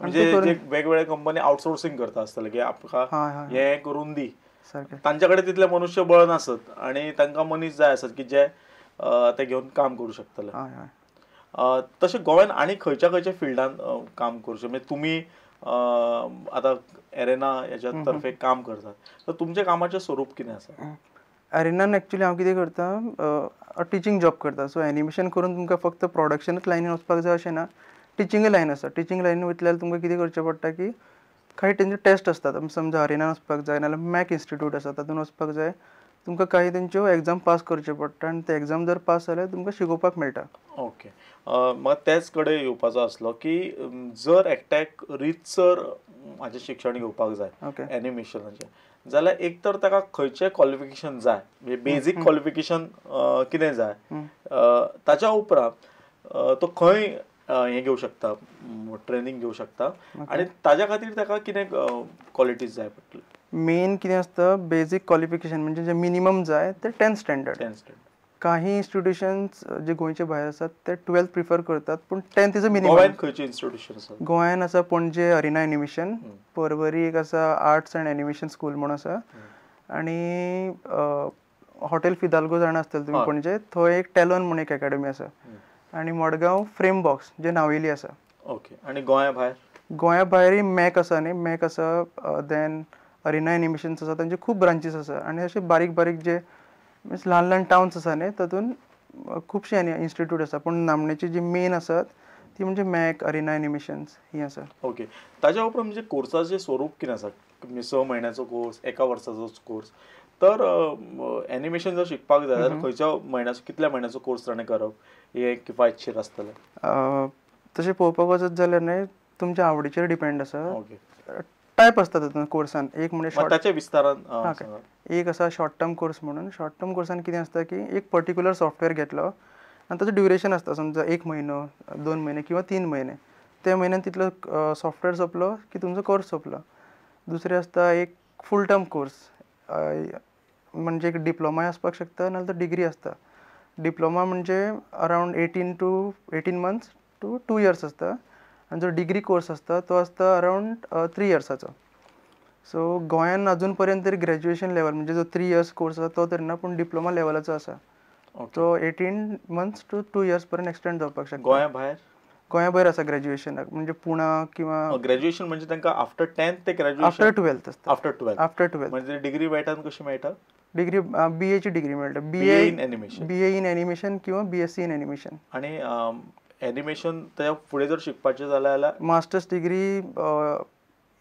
म्हणजे जे वेगवेगळे company outsourcing करता आसतले की आमकां हें करून दी, तांच्या कडेन तितलें मनुष्यबळ नासत आनी तांकां मनीस जाय आसत की जे ते घेवन काम करूं शकतले. तशें गोव्यान आनी खंयच्या खंयच्या फिल्डान काम करूं शकता? म्हणजे तुमी आतां एरेना हेच्या तर्फे काम करतात, तर तुमच्या कामाचें स्वरूप कितें आसा? एरेनान एक्चुली हांव कितें करता, टिचींग जॉब करता. सो एनिमेशन करून तुमकां फक्त प्रोडक्शनच लायनीन वचपाक जाय अशें ना, टिचींगय लायन आसा. टिचींग लायनीन वयतले जाल्यार तुमकां कितें करचें पडटा की काही तेंचे टेस्ट आसतात. समजा अरेनान वचपाक जाय नाल्यार मॅक इन्स्टिट्यूट आसा तातूंत वचपाक जाय, तुमकां काही तेंच्यो एग्जाम पास करच्यो पडटा आनी ते एग्जाम जर पास जाल्यार तुमकां शिकोवपाक मेळटा. ओके, म्हाका तेच कडेन येवपाचो आसलो की जर एकट्याक रितसर म्हाजें शिक्षण घेवपाक जाय एनिमेशनाचें जाल्यार एक तर ताका खंयचें क्वॉलिफिकेशन जाय, म्हणजे बेजीक क्वॉलिफिकेशन कितें जाय, ताच्या उपरांत तो खंय हें घेवं शकता, ट्रेनींग घेवं शकता आनी ताज्या खातीर ताका कितें क्वॉलिटीज जाय पडटल्यो? मेन कितें आसता बेजीक क्वॉलिफिकेशन म्हणजे जे मिनिमम जाय ते 10th standard. 10th standard. काही इन्स्टिट्यूशन्स जे गोंयचे भायर आसात ते 12th prefer करतात, पूण 10th is a minimum. गोव्यान खंयचे इन्स्टिट्यूशन आसा? गोंयान आसा पणजे अरिना एनिमेशन, परवरी एक आसा आर्ट्स अँड एनिमेशन स्कूल म्हूण आसा, आनी हॉटेल फिदाल्गो जाणा आसतले तुमी पणजे, थंय एक टॅलन म्हूण एक एकेडमी आसा, आनी मडगांव फ्रेम बॉक्स जे नावेली आसा. ओके, आनी गोंया भायर? गोंया भायरय मॅक आसा न्ही, मॅक आसा, देन अरिना एनिमेशन्स आसा, तांचे खूब ब्रांचीस आसा आनी अशे बारीक बारीक जे मिन्स ल्हान ल्हान टावन्स आसा न्ही तातूंत खुबशे इन्स्टिट्यूट आसा, पूण नामनेची जी मेन आसात ती म्हणजे मॅक, अरिना एनिमेशन्स ही आसा. ओके, ताज्या उपरांत म्हणजे कोर्साचें स्वरूप कितें आसा? म्हणजे 6 म्हयन्याचो कोर्स, 1 वर्साचो कोर्स, तर एनिमेशन जर शिकपाक जाय जाल्यार खंयच्या म्हयन्याचो, कितल्या म्हयन्याचो कोर्स ताणें करप हें किफायतशीर आसतलें? तशें पळोवपाक वचत जाल्यार न्ही तुमच्या आवडीचेर डिपेंड आसा. टायप आसता तातूंत कोर्सान, एक म्हणजे ताच्या विस्तारान एक आसा शॉर्ट टर्म कोर्स म्हणून. शॉर्ट टर्म कोर्सान कितें आसता की एक पर्टिक्युलर सॉफ्टवेअर घेतलो आनी ताचो ड्युरेशन आसता, समजा 1 म्हयनो, 2 म्हयने किंवा 3 म्हयने. त्या म्हयन्यान तितलो सॉफ्टवेअर सोंपलो की तुमचो कोर्स सोंपलो. दुसरें आसता एक फूल टर्म कोर्स, म्हणजे एक डिप्लोमाय आसपाक शकता नाल्यार डिग्री आसता. डिप्लोमा म्हणजे अरावंड 18 मंथ्स टू 2 इयर्स आसता, आनी जो डिग्री कोर्स आसता तो आसता अरावंड 3 इयर्साचो. सो गोंयान अजून पर्यंत तरी ग्रॅज्युएशन लेवल म्हणजे जो 3 इयर्स कोर्स आसा तो तरी ना, पूण डिप्लोमा लेवलाचो आसा तो 18 मंथ्स टू 2 इयर्स पर्यंत एक्सटेंड जावपाक शकता. गोंया भायर? गोंया भायर आसा ग्रॅज्युएशनाक, म्हणजे पुणा किंवा ग्रॅज्युएशन म्हणजे तांकां आफ्टर 10th ते ग्रॅज्युएशन? आफ्टर 12th आसता. After 12th. After 12th म्हणजे डिग्री मेळटा? कशी मेळटा डिग्री? BA ची डिग्री मेळटा, BA in animation. BA in animation किंवा BSc in animation. आनी एनिमेशन त्या फुडें जर शिकपाचें जाल्यार मास्टर्स डिग्री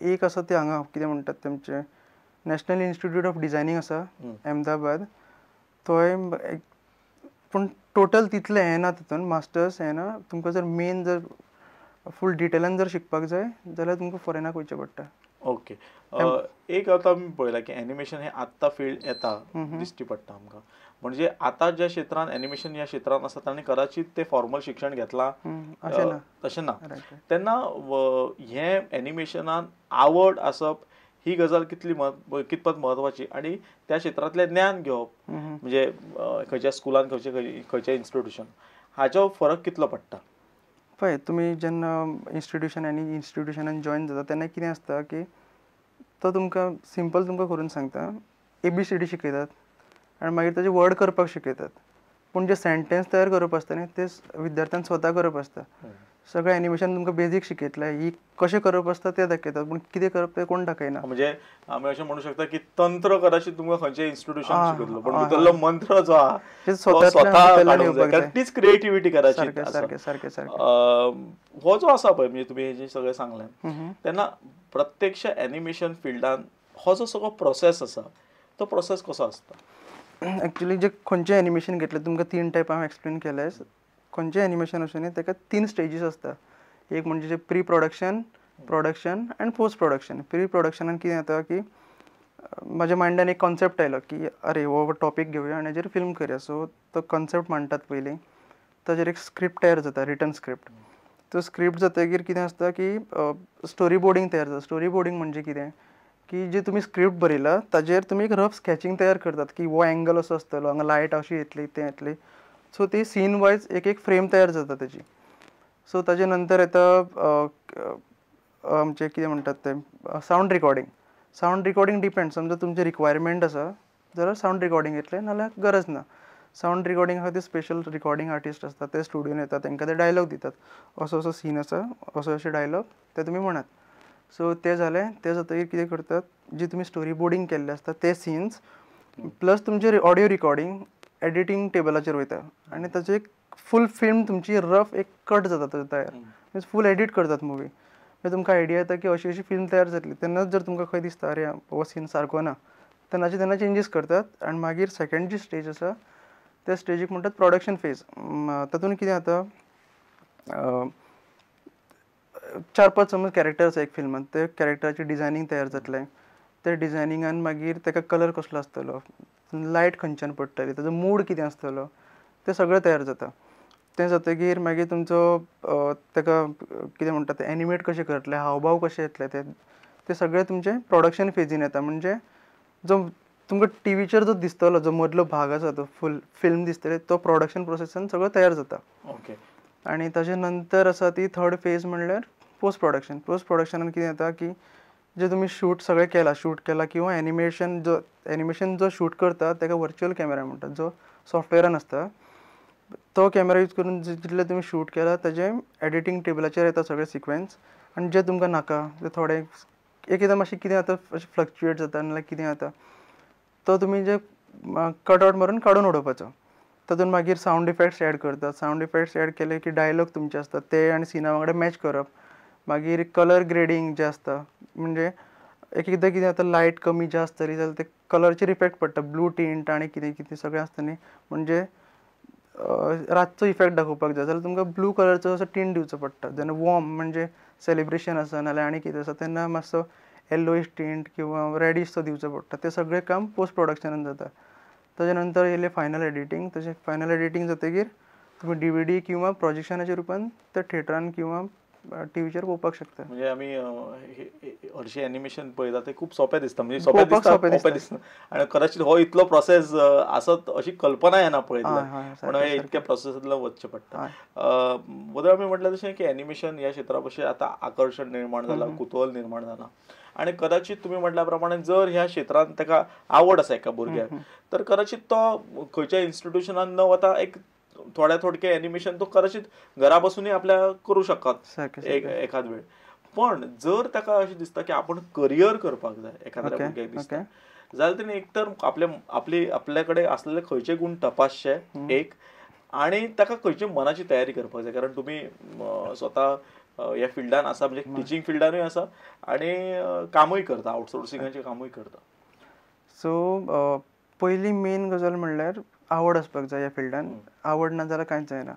एक आसा ते हांगा कितें म्हणटात तेमचें नॅशनल इन्स्टिट्यूट ऑफ डिझायनींग आसा अहमदाबाद, थंय पूण टोटल तितलें हें ना तितून मास्टर्स हें ना. तुमकां जर मेन जर फूल डिटेलान जर शिकपाक जाय जाल्यार तुमकां फॉरेनाक वयचें पडटा. ओके, एक आतां आमी पळयलां की एनिमेशन हें आत्तां फिल्ड येता दिश्टी पडटा आमकां, म्हणजे आतां ज्या क्षेत्रान एनिमेशन ह्या क्षेत्रान आसा ताणें कदाचित ते फॉर्मल शिक्षण घेतलां तशें ना, तेन्ना हें एनिमेशनान आवड आसप ही गजाल कितली कितपत म्हत्वाची आनी त्या क्षेत्रांतलें ज्ञान घेवप म्हणजे खंयच्या स्कुलान खंयचे खंयच्या इन्स्टिट्यूशन हाचो फरक कितलो पडटा? पळय तुमी जेन्ना इन्स्टिट्यूशन आनी इन्स्टिट्यूशनान जॉयन जाता तेन्ना कितें आसता की तो तुमकां सिंपल तुमकां करून सांगता, ABCD शिकयतात आनी मागीर ताजे वर्ड करपाक शिकयतात, पूण जे सेंटेन्स तयार करप आसता न्ही ते विद्यार्थ्यान स्वता करप आसता. सगळें एनिमेशन तुमकां बेजीक शिकयतलें, ही कशें करप आसता तें दाखयतात, पूण कितें करप तें कोण दाखयना. म्हणजे आमी अशें म्हणू शकता की तंत्र कदाचित तुमकां खंयचें इन्स्टिट्यूशन शिकयतलो, पूण भितरलो मंत्र जो आहा स्वता काडूंक जाय, कारण तीच क्रिएटिविटी कदाचित. सारकें सारकें सारकें. हो जो आसा पळय म्हणजे तुमी हें जें सगळें सांगलें तेन्ना प्रत्यक्ष एनिमेशन फिल्डान हो जो सगळो प्रोसेस आसा तो प्रोसेस कसो आसता? एक्चुअली जे खंयचें एनिमेशन घेतलें तुमकां 3 टायप हांवें एक्सप्लेन केलें. खंयचें एनिमेशन आसूं न्ही ताका 3 स्टेजीस आसता. एक म्हणजे जे pre production, production and post production. Pre प्रोडक्शनान कितें जाता की म्हाज्या मायंडान एक कॉन्सेप्ट आयलो की अरे हो टॉपीक घेवया आनी हेजेर फिल्म करया. सो तो कॉन्सेप्ट मांडटात पयलीं, ताजेर एक स्क्रिप्ट तयार जाता, रिटन स्क्रिप्ट. तो स्क्रिप्ट जातकीर कितें आसता की स्टोरी बोर्डींग तयार जाता. स्टोरी बोर्डींग म्हणजे कितें की जे तुमी स्क्रिप्ट बरयला ताजेर तुमी एक रफ स्कॅचिंग तयार करतात की हो एंगल असो आसतलो, हांगा लायट अशी येतली, तें येतली. सो ती सीन वायज एक एक फ्रेम तयार जाता तेजी. सो ताजे नंतर येता आमचें कितें म्हणटात तें sound recording. Sound recording depend, समजा तुमचें रिक्वायरमेंट आसा जाल्यार सावंड रिकॉर्डिंग येतलें, नाल्यार गरज ना. सावंड रिकॉर्डिंग खातीर स्पेशल रिकॉर्डिंग आर्टिस्ट आसतात, ते स्टुडियोन येतात, तांकां ते डायलॉग दितात, असो असो सीन आसा, असो अशे डायलॉग ते तुमी म्हणात. सो ते जालें. ते जातकीर कितें करतात, जी तुमी स्टोरी बोर्डिंग केल्ले आसता ते सीन्स प्लस तुमचे ऑडियो रिकॉर्डिंग एडिटींग टेबलाचेर वयता आनी ताचो एक फूल फिल्म तुमची रफ एक कट जाता ताचो तयार, मिन्स फूल एडिट करतात मुवी. मागीर तुमकां आयडिया येता की अशी अशी फिल्म तयार जातली. तेन्नाच जर तुमकां खंय दिसता अरे हो सीन सारको ना, तेन्नाचे तेन्ना चेंजीस करतात. आनी मागीर सेकंड जी स्टेज आसा त्या स्टेजीक म्हणटात प्रोडक्शन फेज. तातूंत कितें जाता, 4-5 समज कॅरेक्टर आसा एक फिल्मान, ते कॅरेक्टराचें डिजायनींग तयार जातलें. ते डिजायनिंगान मागीर ताका कलर कसलो आसतलो, लायट खंयच्यान पडटली, ताजो मूड कितें आसतलो, तें सगळें तयार जाता. तें जातकीर मागीर तुमचो ताका कितें म्हणटा तें एनिमेट कशें करतले, हावभाव कशें येतले, ते सगळें तुमचें प्रोडक्शन फेजीन येता. म्हणजे जो तुमकां टिवीचेर जो दिसतलो जो मदलो भाग आसा तो फूल फिल्म दिसतली, तो प्रोडक्शन प्रोसेसान सगळो तयार जाता. ओके. आनी ताजे नंतर आसा ती थर्ड फेज म्हणल्यार पोस्ट प्रोडक्शन. पोस्ट प्रोडक्शनान कितें जाता की जे तुमी शूट सगळें केलां, शूट केलां किंवा एनिमेशन जो एनिमेशन जो शूट करता ताका वर्च्युअल कॅमेरा म्हणटात, जो सॉफ्टवेरान आसता. तो कॅमेरा यूज करून जितलें तुमी शूट केलां ताजें एडिटींग टेबलाचेर येता सगळें सिक्वेन्स. आनी जें तुमकां नाका तें थोडें एक एकदां मातशें कितें जाता अशें फ्लक्चुएट जाता नाल्यार कितें जाता, तो तुमी जे कट आवट मारून काडून उडोवपाचो. तातूंत मागीर सावंड इफेक्ट्स एड करतात. सावंड इफेक्ट्स एड केले की डायलॉग तुमचे आसतात ते आनी सिना वांगडा मॅच करप. मागीर कलर ग्रेडींग जें आसता, म्हणजे एक एकदां कितें जाता लायट कमी जास्त जाली जाल्यार ते कलरचेर इफेक्ट पडटा, ब्लू टिंट आनी कितें कितें सगळें आसता न्ही. म्हणजे रातचो इफेक्ट दाखोवपाक जाय जाल्यार तुमकां ब्लू कलरचो असो टिंट दिवचो पडटा. जेन्ना वॉर्म म्हणजे सेलिब्रेशन आसा नाल्यार आनी कितें आसा तेन्ना मातसो येलोइश टिंट किंवा रेडिश तो दिवचो पडटा. तें सगळें काम पोस्ट प्रोडक्शनान जाता. ताजे नंतर येयलें फायनल एडिटींग. तशें फायनल एडिटींग जातकीर तुमी DVD किंवा प्रोजेक्शनाच्या रुपान ते थिएटरान किंवा टिवीचेर पळोवपाक शकता. म्हणजे आमी हरशीं एनिमेशन पळयता ते खूब सोंपें दिसता, म्हणजे सोंपें दिसता, सोंपें दिसता आनी कदाचित हो इतलो प्रोसेस आसत अशी कल्पना येना पळयतल्यार, पूण इतक्या प्रोसेसांतल्यान वचचें पडटा. बदल आमी म्हटलें तशें की एनिमेशन ह्या क्षेत्रा भशेन आतां आकर्शण निर्माण जालां, कुतूहल निर्माण जालां आनी कदाचित तुमी म्हटल्या प्रमाणे जर ह्या क्षेत्रांत ताका आवड आसा एका भुरग्याक तर कदाचित तो खंयच्या इन्स्टिट्युशनान न वता एक थोड्या थोडके एनिमेशन तो कदाचित घरा बसूनय आपल्या करूं शकत एखाद वेळ. पण जर ताका अशें दिसता की आपण करियर करपाक जाय एखाद्या भुरग्याक दिसता जाल्यार तेणें एक तर आपले आपली आपल्या कडेन आसलेले खंयचे गुण तपासचे एक, आनी ताका खंयची मनाची तयारी करपाक जाय, कारण तुमी स्वता ह्या फिल्डान आसा, म्हणजे टिचींग फिल्डानूय आसा आनी कामूय करता, आउटसोर्सिंगाचें कामूय करता. सो पयली मेन गजाल म्हणल्यार आवड आसपाक जाय ह्या फिल्डान. आवड ना जाल्यार कांयच जायना.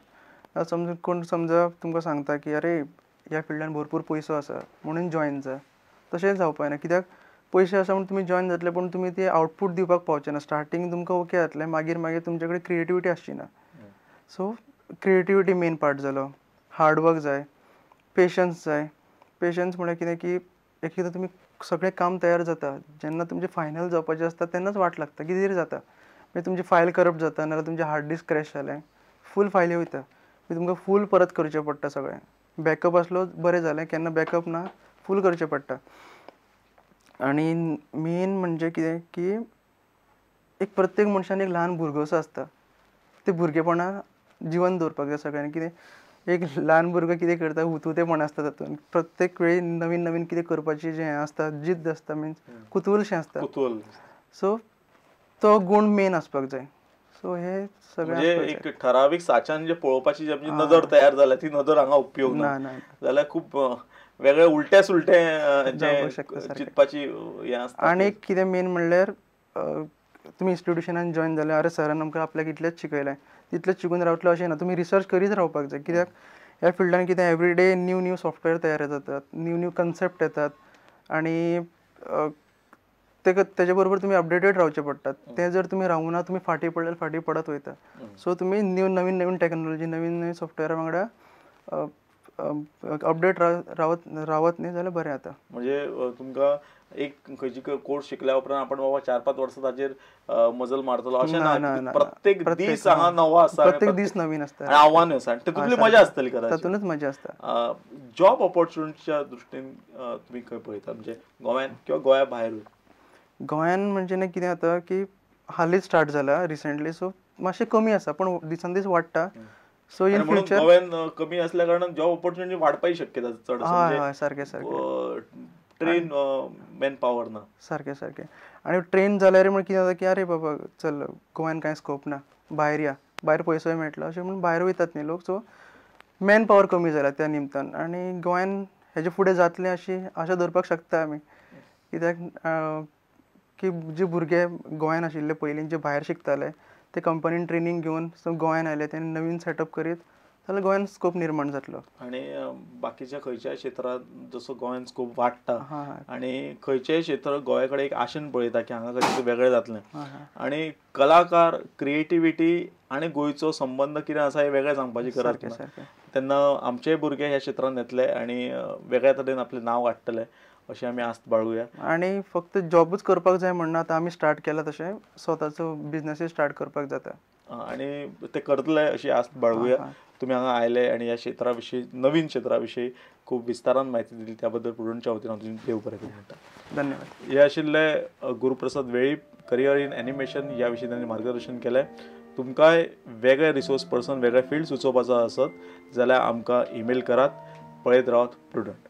समजा कोण समजा तुमकां सांगता की अरे ह्या फिल्डान भरपूर पयसो आसा म्हणून जॉयन जा, तशें जावपाक ना. कित्याक पयशे आसा म्हणून तुमी जॉयन जातले पूण तुमी ते आउटपूट दिवपाक पावचे ना. स्टार्टींग तुमकां ओके जातलें, मागीर मागीर तुमचे कडेन क्रिएटिविटी आसची ना. सो क्रिएटिविटी मेन पार्ट जालो, हार्डवर्क जाय, पेशन्स जाय. पेशन्स म्हळ्यार कितें की एक एकदां तुमी सगळें काम तयार जाता, जेन्ना तुमचें फायनल जावपाचें आसता तेन्नाच वाट लागता, कितें तरी जाता, मागीर तुमची फायल करप्ट जाता नाल्यार तुमचें हार्ड डिस्क क्रॅश जालें, फूल फायली वयता, मागीर तुमकां फूल परत करचें पडटा सगळें. बॅकअप आसलो बरें जालें, केन्ना बॅकअप ना फूल करचें पडटा. आनी मेन म्हणजे कितें की एक प्रत्येक मनशान एक ल्हान भुरगो असो आसता, ते भुरगेपणां जिवन दवरपाक जाय सगळ्यांनी. कितें एक ल्हान भुरगो कितें करता, हुतहुतेपण आसता तातूंत, प्रत्येक वेळी नवीन नवीन कितें करपाची जें आसता जिद्द आसता, मिन्स कुतूहलशें आसता. सो तो गुण मेन आसपाक जाय. सो हे सगळें म्हणजे एक ठरावीक साच्यान जे पळोवपाची जी नदर तयार जाल्या ती नदर हांगा उपयोग ना जाल्यार खूब वेगळे उलटे सुलटे चिंतपाची हें आसता. आनी एक कितें मेन म्हणल्यार तुमी इन्स्टिट्युशनान जॉयन जाले, अरे सरान आमकां आपल्याक इतलेंच शिकयलें, तितलेंच शिकून रावतलें अशें ना, तुमी रिसर्च करीत रावपाक जाय. कित्याक ह्या फिल्डान कितें एवरीडे न्यू न्यू सॉफ्टवेअर तयार जातात, न्यू न्यू कन्सेप्ट येतात आनी तेजे बरोबर तुमी अपडेटेड रावचे पडटात. ते जर तुमी रावना तुमी फाटीं पडल्यार फाटीं पडत वयता. सो तुमी न्यू नवीन नवीन टॅक्नोलॉजी, नवीन नवीन सॉफ्टवेअरा वांगडा अपडेट रावत रावत न्ही जाल्यार बरें जाता. म्हणजे तुमकां एक खंयची कोर्स शिकल्या उपरांत आपण बाबा 4-5 वर्सां ताजेर मजल मारतलो अशें ना, प्रत्येक दीस हांगा नवो आसा, प्रत्येक दीस नवीन आसता, आव्हान आसा आनी तातूंतली मजा आसतली, कदाचित तातूंतच मजा आसता. जॉब ऑपॉर्च्युनिटीच्या दृश्टीन तुमी खंय पळयता, म्हणजे गोंयांत किंवा गोंया भायरूय? गोंयान म्हणजे न्ही कितें जाता की हालींच स्टार्ट जाला रिसंटली, सो मातशें कमी आसा पूण दिसान दीस वाडटा. सो इन फ्युचर गोंयांत कमी आसल्या कारणान जॉब ऑपॉर्च्युनिटी वाडपाची शक्यता चड. हय हय सारकें सारकें, ट्रेन मॅन पावर ना. सारकें सारकें. आनी ट्रेन जाल्यार म्हण कितें जाता की अरे बाबा चल गोंयान कांय स्कोप ना, भायर या, भायर पयसोय मेळटलो अशें म्हूण भायर वयतात न्ही लोक. सो मॅन पावर कमी जाला त्या निमतान आनी गोंयान हेजे फुडें जातलें अशी आशा दवरपाक शकता आमी, कित्याक की जे भुरगे गोंयान आशिल्ले पयलीं जे भायर शिकताले ते कंपनीन ट्रेनींग घेवन सो गोंयान आयले, तेणी नवीन सेटअप करीत जाल्यार गोंयान स्कोप निर्माण जातलो. आनी बाकीच्या खंयच्याय क्षेत्रांत जसो गोंयान स्कोप वाडटा आनी खंयचेय क्षेत्र गोंया कडेन एक आशेन पळयता की हांगा खंय वेगळें जातलें, आनी कलाकार क्रिएटिविटी आनी गोंयचो संबंद कितें आसा हें वेगळें सांगपाची गरज ना. तेन्ना आमचेय भुरगे ह्या क्षेत्रांत येतले आनी वेगळ्या तरेन आपलें नांव काडटले अशें आमी आस्त बाळगुया. आनी फक्त जॉबूच करपाक जाय म्हणना, आतां आमी स्टार्ट केला तशें स्वताचो बिजनसूय स्टार्ट करपाक जाता आनी ते करतले अशी आस्त बाळगुया. तुमी हांगा आयले आनी ह्या क्षेत्रा विशीं, नवीन क्षेत्रा विशीं खूब विस्तारान म्हायती दिली त्या बद्दल प्रुडंटच्या वतीन हांव तुमचें देव बरें करूं म्हणटा. धन्यवाद. हे आशिल्ले Guruprasad Velip, career in animation ह्या विशीं तांणी मार्गदर्शन केलें. तुमकांय वेगळे रिसोर्स पर्सन, वेगळे फिल्ड सुचोवपाचो आसत जाल्यार आमकां ईमेल करात. पळयत रावात प्रुडंट.